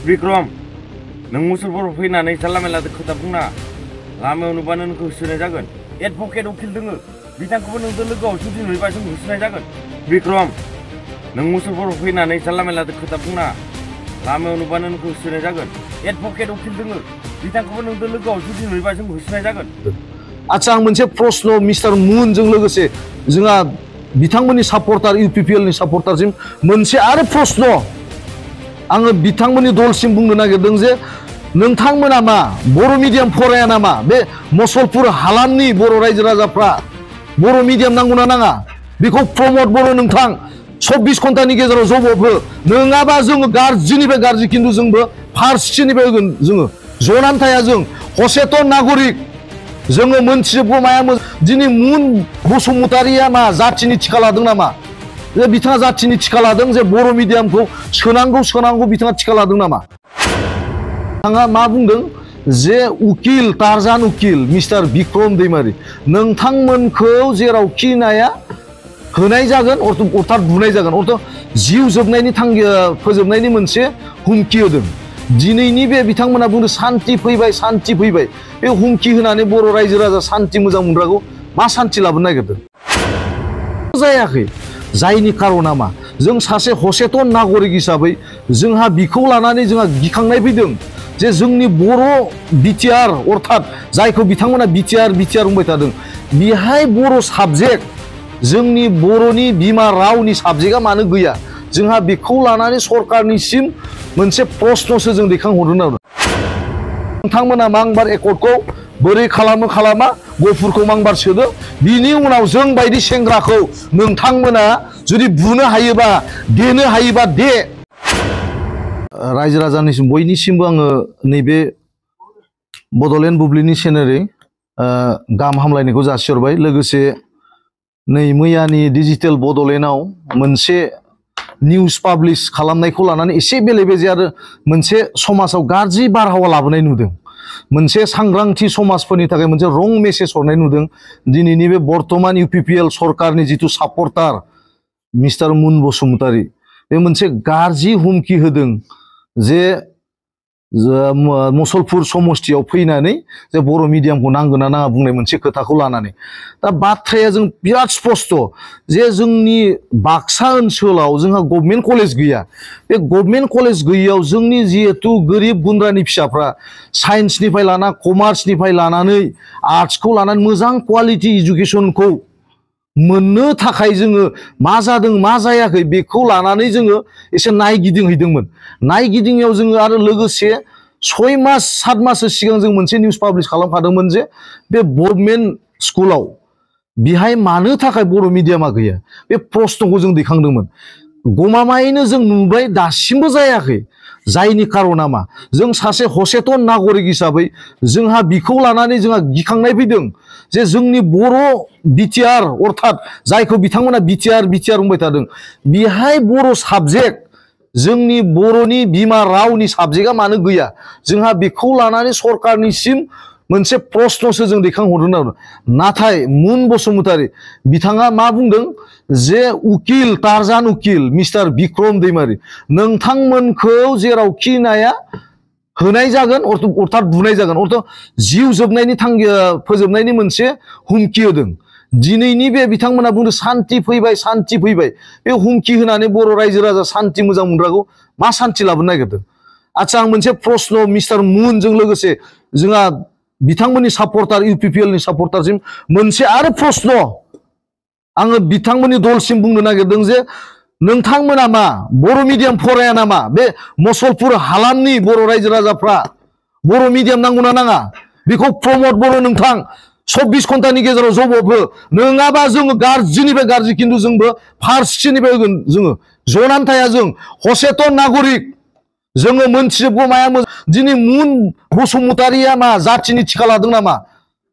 बिक्रम नों मुसलपुराव फैनानै जानला मेनला खोथा बुंना लामायाव नुबानो नोंखौ होसोनाय जागोन एडभकेट उकिल दोङो बिथांखौबो नोंजों लोगोआव जुदि नुयोबा जों होसोनाय जागोन बिक्रम नों मुसलपुराव फैनानै जानला मेनला खोथा बुंना लामायाव नुबानो नोंखौ होसोनाय जागोन एडभकेट उकिल दोङो बिथांखौबो नोंजों लोगोआव जुदि नुयोबा जों होसोनाय जागोन। आच्छा आं मोनसे प्रश्न मिस्टार मुनजों लोगोसे जोंहा बिथांमोननि सापर्टार इउपिपिएल नि सापर्टारसिम मोनसे आरो प्रश्न आङो बिथांमोननि दलसिम बुंनो नागिरदों जे नोंथांमोना मा बर' मिडियाम फराया नामा बे मुसलपुर हालामनि बर' रायजो राजाफ्रा बर' मिडियाम नांगौना नाङा बेखौ प्रमट बर' नोंथां 24 घन्टानि गेजेराव जबाब हो नङाबा जोङो गाज्रिनिफ्राय गाज्रि खिन्थु जोंबो फारसेनिफ्राय होगोन जोङो जनानै थाया जों हसेतन नागरिक जोङो मोनथिजोबगौ माया दिनै मुन बसुमतारिया मा जाथिनि थिखा लादों नामा बिथाङा जाथिनि थिखा लादों जे बर' मिडियामखौ सोनांगौ बिथाङा थिखा लादों नामा बिथाङा मा बुंदों जे उकिल टारजान उकिल मिस्टार बिक्रम दैमारि नोंथांमोनखौ जेरावखि नाया होनाय जागोन अर्थात बुनाय जागोन अर्थात जिउ जोबनायनि थांखि फोजोबनायनि मोनसे हुमखि होदों दिनैनि बे बिथांमोना बुंदों सान्ति फैबाय बे हुमखि होनानै बर' रायजो राजा सान्ति मोजां मोनग्राखौ मा सान्ति लाबोनो नागिरदों जायाखै जायनि कारना मा जों सासे हसेतन नागरिक हिसाबै जोंहा बिखौ लानानै जोंहा गिखांनाय फैदों जे जोंनि बर' बिटिआर अर्थात जायखौ बिथांमोना बिटिआर बुंबाय थादों बेहाय बर' साबजेक्ट जोंनि बर'नि बिमा रावनि साबजेक्टआ मानो गैया जोंहा बेखौ लानानै सरकारनिसिम मोनसे प्रश्नसो जों दैखांहरदों आरो नोंथांमोना मांबार एकर्डखौ बोरै खालामा गफुरखौ मांबार सोदो बिनि उनाव जों बायदि सेंग्राखौ नोंथांमोना जुदि बुनो हायोबा देनो हायोबा दे रायजो राजानिसिम बयनिसिमबो आङो नैबे बड'लेण्ड बुब्लिनि चेनेलै गाहाम हामलायनायखौ जासिहरबाय लोगोसे नै मैयानि डिजिटेल बड'लेण्डआव मोनसे निउस पाब्लिश खालामनायखौ लानानै एसे बेले बेजे आरो मोनसे समाजाव गाज्रि बारहावा लाबोनाय नुदों मोनसे सांग्रांथि समाजफोरनि थाखाय मोनसे रं मेसेज हरनाय नुदों दिनैनि बे बर्तमान इउपिपिएल सरकारनि जिथु सापर्टार मिस्टार मुन बसुमतारी बे मोनसे गाज्रि हुमखि होदों जे मुसलपुर समष्टियाव फैनानै जे बर' मिडियामखौ नांगोना नाङा बुंनाय मोनसे खोथाखौ लानानै दा बाथ्राया जों बिराद स्पष्ट जे जोंनि बाक्सा ओनसोलाव जोंहा गभर्नमेन्ट कलेज गैया बे गभर्नमेन्ट कलेज गैयैयाव जोंनि जिहेतु गोरिब गुन्द्रानि फिसाफ्रा साइन्सनिफ्राय लाना कमार्सनिफ्राय लानानै आर्ट्सखौ लानानै मोजां क्वालिटि इडुकेसनखौ मोननो थाखाय जोङो मा जादों मा जायाखै बेखौ लानानै जोङो एसे नायगिदिंहैदोंमोन नायगिदिंनायाव जोङो आरो लोगोसे 6 मास 7 माससो सिगां जों मोनसे निउस पाब्लिश खालामखादोंमोन जे बे गभर्नमेन्ट स्कुलाव बिहाय मानो थाखाय बर' मिडियामा गैया बे प्रश्नखौ जों दैखांदोंमोन गमामायैनो जों नुबाय दासिमबो जायाखै जायनि कारना मा जों सासे हसेतन नागरिक हिसाबै जोंहा बिखौ लानानै जोंहा गिखांनाय फैदों जे जोंनि बर' बिटिआर अर्थात जायखौ बिथांमोना बिटिआर बुंबाय थादों बेहाय बर' साबजेक्ट जोंनि बर'नि बिमा रावनि साबजेक्टआ मानो गैया जोंहा बेखौ लानानै सरकारनिसिम मोनसे प्रश्नसो जों दैखांहरदों आरो नाथाय मुन बसुमतारी बिथाङा मा बुंदों जे उकिल टारजान उकिल मिस्टार बिक्रम दैमारि नोंथांमोनखौ जेरावखि नाया होनाय जागोन अर्थात बुनाय जागोन अर्थात जिउ जोबनायनि थांखि फोजोबनायनि मोनसे हुमखि होदों दिनैनि बे बिथांमोना बुंदों सान्ति फैबाय बे हुमखि होनानै बर' रायजो राजा सान्ति मोजां मोनग्राखौ मा सान्ति लाबोनो नागिरदों आच्छा आं मोनसे प्रश्न मिस्टार मुनजों लोगोसे जोंहा बिथांमोननि सापर्टार इउपिपिएल नि सापर्टारसिम मोनसे आरो प्रश्न आङो बिथांमोननि दलसिम बुंनो नागिरदों जे नोंथांमोना मा बर' मिडियाम फराया नामा बे मुसलपुर हालामनि बर' रायजो राजाफ्रा बर' मिडियाम नांगौना नाङा बेखौ प्रमट बर' नोंथां 24 घन्टानि गेजेराव जबाब हो नङाबा जोङो गाज्रिनिफ्राय गाज्रि खिन्थु जोंबो फारसेनिफ्राय होगोन जोङो जनानै थाया जों हसेतन नागरिक जोङो मोनथिजोबगौ माया दिनै मुन बसुमतारिया मा जाथिनि थिखा लादों नामा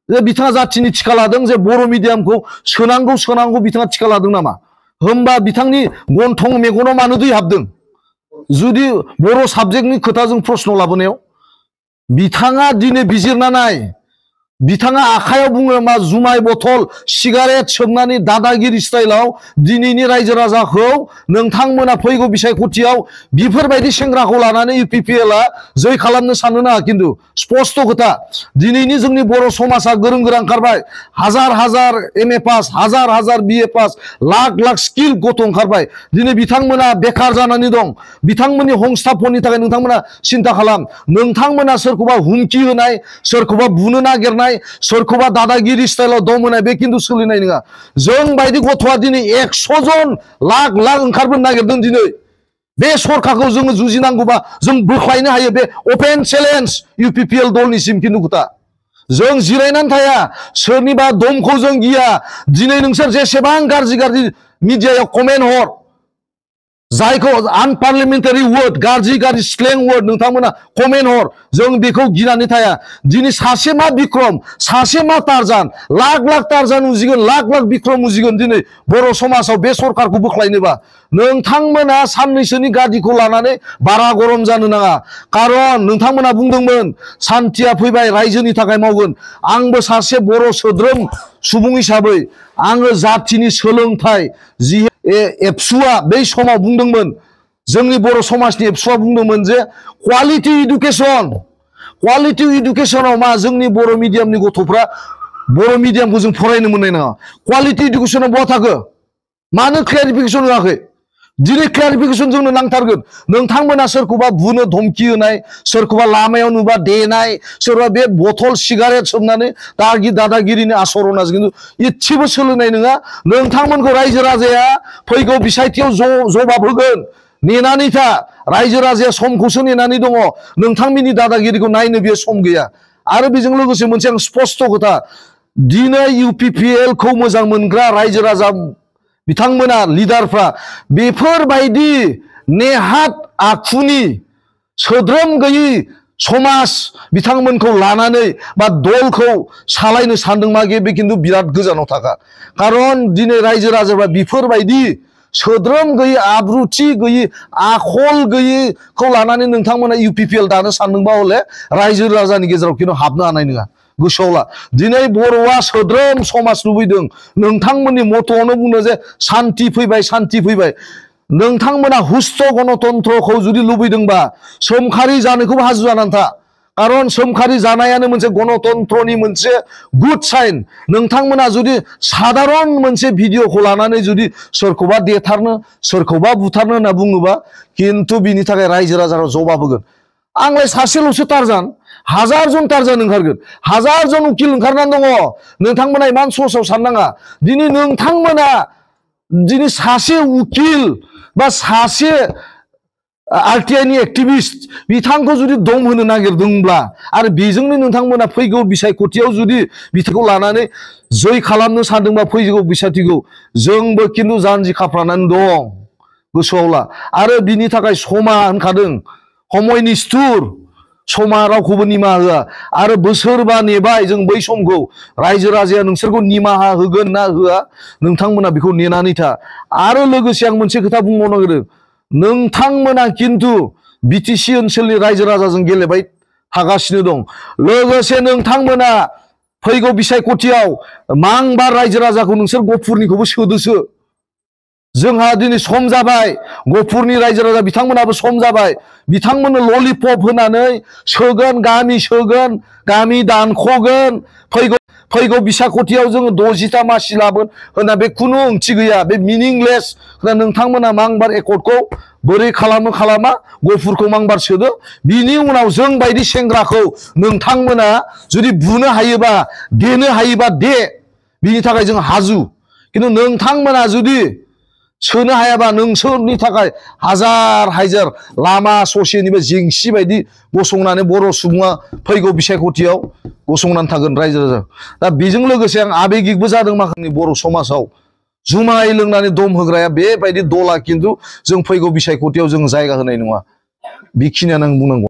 बिथाङा जाथिनि थिखा लादों जे बर' मिडियामखौ सोनांगौ बिथाङा थिखा लादों नामा होमबा बिथांनि गन्थं मेगनाव मानो दै हाबदों जुदि बर' साबजेक्टनि खोथा जों प्रश्न लाबोनायाव बिथाङा दिनै बिजिरना नाय बिथाङा आखायाव बुङो मा जुमाय बथल सिगारेट सोबनानै दादागिरि स्टाइलाव दिनैनि रायजो राजाखौ नोंथांमोना फैगौ बिसायख'थियाव बेफोरबायदि सेंग्राखौ लानानै इउपिपिएलआ जै खालामनो साननो नाङा खिन्थु स्पष्ट खोथा दिनैनि जोंनि बर' समाजा गोरों गोरा ओंखारबाय हाजार हाजार एमए पास हाजार हाजार बिए पास लाख लाख स्किल गथ' ओंखारबाय दिनै बिथांमोना बेखार जानानै दं बिथांमोननि हंस्थापननि थाखाय नोंथांमोना सिन्था खालाम नोंथांमोना सोरखौबा हुमखि होनाय सोरखौबा बुनो नागिरनाय सोरखौबा दादागिरि स्टाइलाव दम होनाय बे खिन्थु सोलिनाय नङा जों बायदि गथ'आ दिनै 100 जन लाख लाख ओंखारबोनो नागिरदों दिनै बे सरकारखौ जोङो जुजिनांगौबा जों बोख्लायनो हायो बे अपेन चेलेन्ज इउपिपिएल दलनिसिम खिन्थु खोथा जों जिरायनानै थाया सोरनिबा दमखौ जों गिया दिनै नोंसोर जेसेबां गाज्रि गाज्रि मिडियायाव कमेन्ट हर जायखौ आनपार्लियामेन्टारि वर्ड गाज्रि गाज्रि स्लें वर्ड नोंथांमोना कमेन्ट हर जों बेखौ गिनानै थाया दिनै सासे मा बिक्रम सासे मा टारजान लाख लाख टारजान उजिगोन लाख लाख बिक्रम उजिगोन दिनै बर' समाजाव बे सरकारखौ बोख्लायनोबा नोंथांमोना साननैसोनि गादिखौ लानानै बारा गरम जानो नाङा कारन नोंथांमोना बुंदोंमोन सान्थिया फैबाय रायजोनि थाखाय मावगोन आंबो सासे बर' सोद्रोम सुबुं हिसाबै आङो जातिनि सोलोंथाइ जि एबसुआ बै समाव बुंदोंमोन जोंनि बर' समाजनि एबसुआ बुंदोंमोन जे क्वालिटी इडुकेसनाव मा जोंनि बर' मिडियामनि गथ'फ्रा बर' मिडियामखौ जों फरायनो मोननाय नङा क्वालिटी इडुकेसनाव बहा थाखो मानो क्लियारिफिकेसन होआखै दिनै क्लियारिफिकेसन जोंनो नांथारगोन नोंथांमोना सोरखौबा बुनो धमकी होनाय सोरखौबा लामायाव नुबा देनाय सोरबा बे बथल सिगारेट सोबनानै दादागिरिनि आसरना खिन्थु इसेबो सोलोंनाय नङा नोंथांमोनखौ रायजो राजाया फैगौ बिसायथियाव जबाब होगोन नेनानै था रायजो राजाया समखौसो नेनानै दङ नोंथांमोननि दादागिरिखौ नायनो बेयो सम गैया आरो बेजों लोगोसे मोनसे आं स्पष्ट खोथा दिनै इउपिपिएल खौ मोजां मोनग्रा रायजो राजा बिथांमोना लिडारफ्रा बेफोरबायदि नेहात आखुनि सोद्रोम गैयै समाज बिथांमोनखौ लानानै बा दलखौ सालायनो सानदोंमा बे खिन्थु बिराद गोजानाव थाखा कारन दिनै रायजो राजाफ्रा बेफोरबायदि सोद्रोम गैयै आब्रुथि गैयै आखल गैयैखौ लानानै नोंथांमोना इउपिपिएल दानो सानदोंबा हले रायजो राजानि गेजेराव खिन्थु हाबनो हानाय नङा गोसोआव ला दिनै बर'आ सोद्रोम समाज लुबैदों नोंथांमोननि मथ'आवनो बुंदों जे सान्थि फैबाय नोंथांमोना हुस्थ गणतन्त्रखौ जुदि लुबैदोंबा सोमखारि जानोखौबो हाजु जानानै था कारन सोमखारि जानायानो मोनसे गणतन्त्रनि मोनसे गुड साइन नोंथांमोना जुदि साधारन मोनसे भिडिअखौ लानानै जुदि सोरखौबा देथारनो सोरखौबा बुथारनो होनना बुङोबा खिन्थु बिनि थाखाय रायजो राजानाव जबाब होगोन आंलाय सासेल'सो टारजान हाजार जन टारजान ओंखारगोन हाजार जन उकिल ओंखारनानै दङ नोंथांमोना इमान सहसाव साननाङा दिनै नोंथांमोना दिनै सासे उकिल बा सासे आरटिआइनि एक्टिभिस्ट बिथांखौ जुदि दम होनो नागिरदोंब्ला आरो बेजोंनो नोंथांमोना फैगौ बिसायख'थियाव जुदि बिथांखौ लानानै जै खालामनो सानदोंबा फैगौ बिसायख'थिखौ जोंबो खिन्थु जानजि खाफ्रानानै दं गोसोआव ला आरो बिनि थाखाय समा होनखादों समय निस्थुर समा रावखौबो निमाहा होआ आरो बोसोरबा नेबाय जों बै समखौ रायजो राजाया नोंसोरखौ निमाहा होगोन ना होआ नोंथांमोना बेखौ नेनानै था आरो लोगोसे आं मोनसे खोथा बुंबावनो नागिरदों नोंथांमोना खिन्थु बिटिसि ओनसोलनि रायजो राजाजों गेलेबाय थागासिनो दं लोगोसे नोंथांमोना फैगौ बिसायख'थियाव मांबार रायजो राजाखौ नोंसोर गफुरनिखौबो सोदोसो जोंहा दिनै सम जाबाय गफुरनि रायजो राजा बिथांमोनाबो सम जाबाय बिथांमोननो ललिपप होनानै सोगोन गामि दानख'गोन फैगौ बिसायख'थियाव जोङो 60टा मासि लाबोन होनना बे खुनु ओंथि गैया बे मिनिंलेस नोंथांमोना मांबार एकर्डखौ बोरै खालामा गफुरखौ मांबार सोदो बिनि उनाव जों बायदि सेंग्राखौ नोंथांमोना जुदि बुनो हायोबा देनो हायोबा दे बिनि थाखाय जों हाजु खिन्थु नोंथांमोना जुदि सोनो हायाबा नोंसोरनि थाखाय हाजार लामा ससेनिबो जेंसि बायदि गसंनानै बर' सुबुङा फैगौ बिसायख'थियाव गसंनानै थागोन रायजो राजा दा बेजों लोगोसे आं आबेगिकबो जादों माखासे बर' समाजाव जुमाय लोंनानै दम होग्राया बेबायदि दला खिन्थु जों फैगौ बिसायख'थियाव जों जायगा होनाय नङा बेखिनियानो आं बुंनांगौ